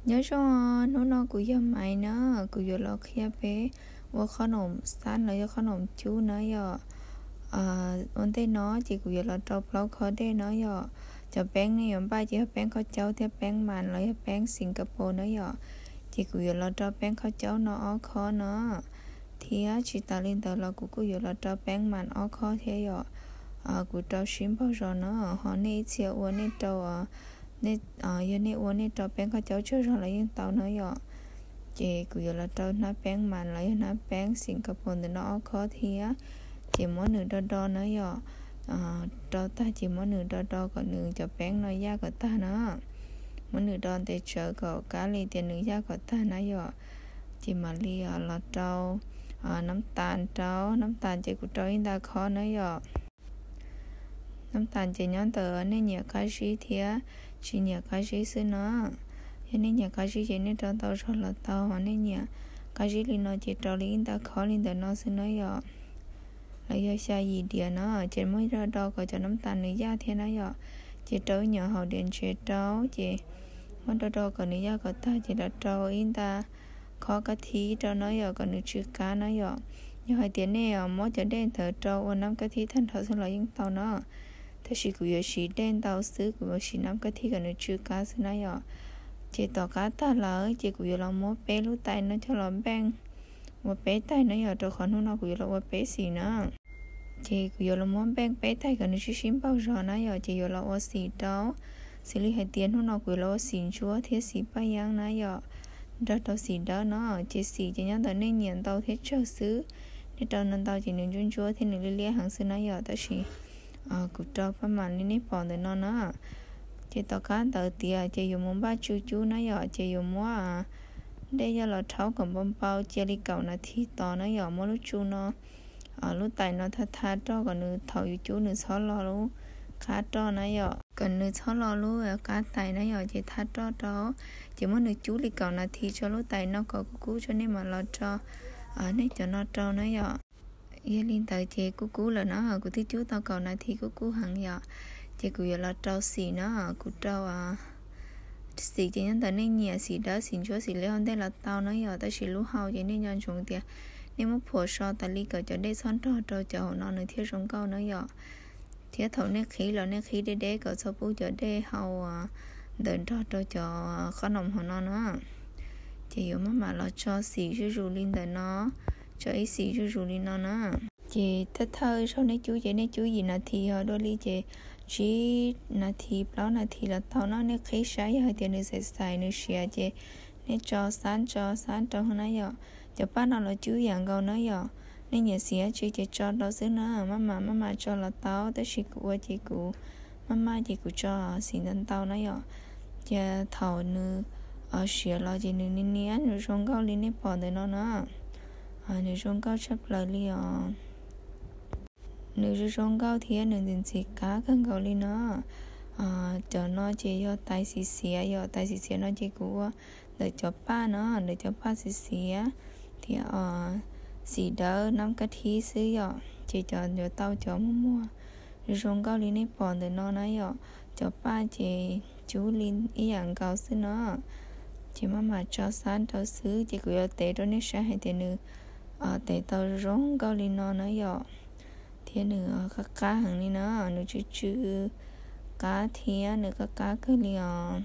Nyob zoo, hnub no kuv yog Maiv na, kuv yuav los qhia peb ua qhob noom xab los yog qhob noom cub na yom. Ua ntej no ces kuv yuav los rau plaub khob dej no yom. Cov peeb nej yuav npaj ces yog peeb khaub caub thiab peeb mas los yog peeb Singapore na yom. Ces kuv yuav los rau peeb khaub caub no ob khob no, thiab tsis tas li ntawd los kuv kuj yuav los rau peeb mas ob khob thiab yom. Kuv rau sib npaug zog no, ho nej ib txhia ua nej rau, yog nej ua nej rau peeb khaub caub tsawg zog los yeej tau na yom. Ces kuv yuav los rau hnab peeb mas los yog hnab peeb Singapore ntawm no ob khob thiab, ces muab nws do do na yom. Rau tag ces muab nws do do kom nws cov peeb no yaj kom tag na. Muab nws do ntev tsawv kom kav li tias nws yaj kom tag na yom. Ces mam li los rau nab tas rau, nab tas ces kuv rau ib nta khob na yom. Nab tas ces nyob ntawm nej nyiam qab zib thiab tsis nyiam qab zib xwb no. Yog nej nyiam qab zib ces nej rau ntau zog los tau, ho nej nyiam qab zib li no ces rau li ib nta khob li ntawm no xwb na yom. Los yog xya yim diav no, ces muab do do kom cov nab tas nws yaj thiab na yom. Ces rau ib nyuam haus diav ntsev rau, ces muab do do kom nws yaj kom tag ces los rau ib nta khob kab thib rau na yom, kom nws tsw qab na yom. Yog hais tias nej muab cov dej ntawd rau ua nab kab thib tag nrho xwb los yeej tau na. Tab sis kuv yuav siv dej ntau xwb, kuv yuav siv nab kab thib kom nws tsw qab xwb na yom. Ces tom qab tag lawm ces kuv yuav los muab peb lub tais no coj los npeej ua peb tais na yom, rau qhov hnub no kuv yuav los ua peb xim na. Ces kuv yuav los muab npeej peb tais kom nws sib sib npaug zog na yom, ces yuav los ua xim rau. Xws li hais tias hnub no kuv yuav los ua xim ntsuab thiab xim paj yeeb na yom, nrog rau xim dawb no. Ces xim ces nyob ntawm nej nyiam ntau thiab tsawg xwb. Nej rau ntau ntau ces nws ntsuab ntsuab thiab nws liab liab heev xwb na yom, tab sis kuv rau paj mam li nej pom ntawm no na. Ces tom qab ntawd tias ces yuav mus npaj tsw cub na yom, ces yuav muab dej coj los rhaub kom npau npau cia li kaum nas this tos na yom, muab lub tsu no, lub tais no tha tha rau kom nws thaum yus cub nws txhob lo lub qab roj na yom, kom nws txhob lo lub qab tais na yom, ces tha roj rau. Ces muab nws cub li kaum nas this tso lub tais no kom kub kub tso nej mam los tso nej cov no rau na yom. Yog li ntawd ces kub kub lawm na, kuv twb cub tau kaum nas this kub kub heev yom. Ces kuv yuav los rau xim na, kuv rau xim ces nyob ntawm nej nyiam xim dawb xim ntsuab xim li hauv ntej los tau na yom, tab sis lub hau ces nej nco ntsoov tias nej muab phuam so tas li kom cov dej txhob nrog rau cov hauv no nws thiaj zoo nkauj na yom. Thiab thaum nej qhib los nej qhib deb deb kom txhob pub cov dej hau ntawm nrog rau cov qhob noom hauv no na. Ces yuav maj mam los tso xim zuj zus li ntawm no, tso ib xim zuj zus li no na. Ces thawj thawj zaug nej cub ces nej cub yim nas this, yog dua li ces tsib nas this plaub nas this los tau no. Nej qhib saib yog hais tias nws xaim xaim nws siav ces nej tso xab tso xab rau na yom. Cov paj no los cub yam nkaus na yom. Nej nyiam xim dab tsi ces tso rau xwb na, maj mam maj mam tso los tau, tab sis kuv ua ces kuv maj maj ces kuv tso xim ntau ntau na yom. Ces thaum nws siav los ces nws niam niam nws zoo nkauj li nej pom ntawm no na. Nws zoo nkauj tshaj plaws li os. Nws zoo zoo nkauj thiab nws ntxim ntxim qab kawg nkaus li no. Cov no ces yog tais xim xiav, yog tais xim xiav no ces kuv ua ntawm cov paj no, ntawm cov paj xim xiav thiab xim dawb nab kab thib xwb yom. Ces cov yuav tau cov muag muag zoo zoo nkauj li nej pom ntawm no na yom. Cov paj ces cub li ib yam nkaus xwb no. Ces maj mam tso xab rau xwb, ces kuv yuav tev rau nej saib hais tias nws tev tau zoo nkauj li no na yom. Thiab nws qab qab heev li na, nws tsw tsw qab thiab nws qab qab kawg li os.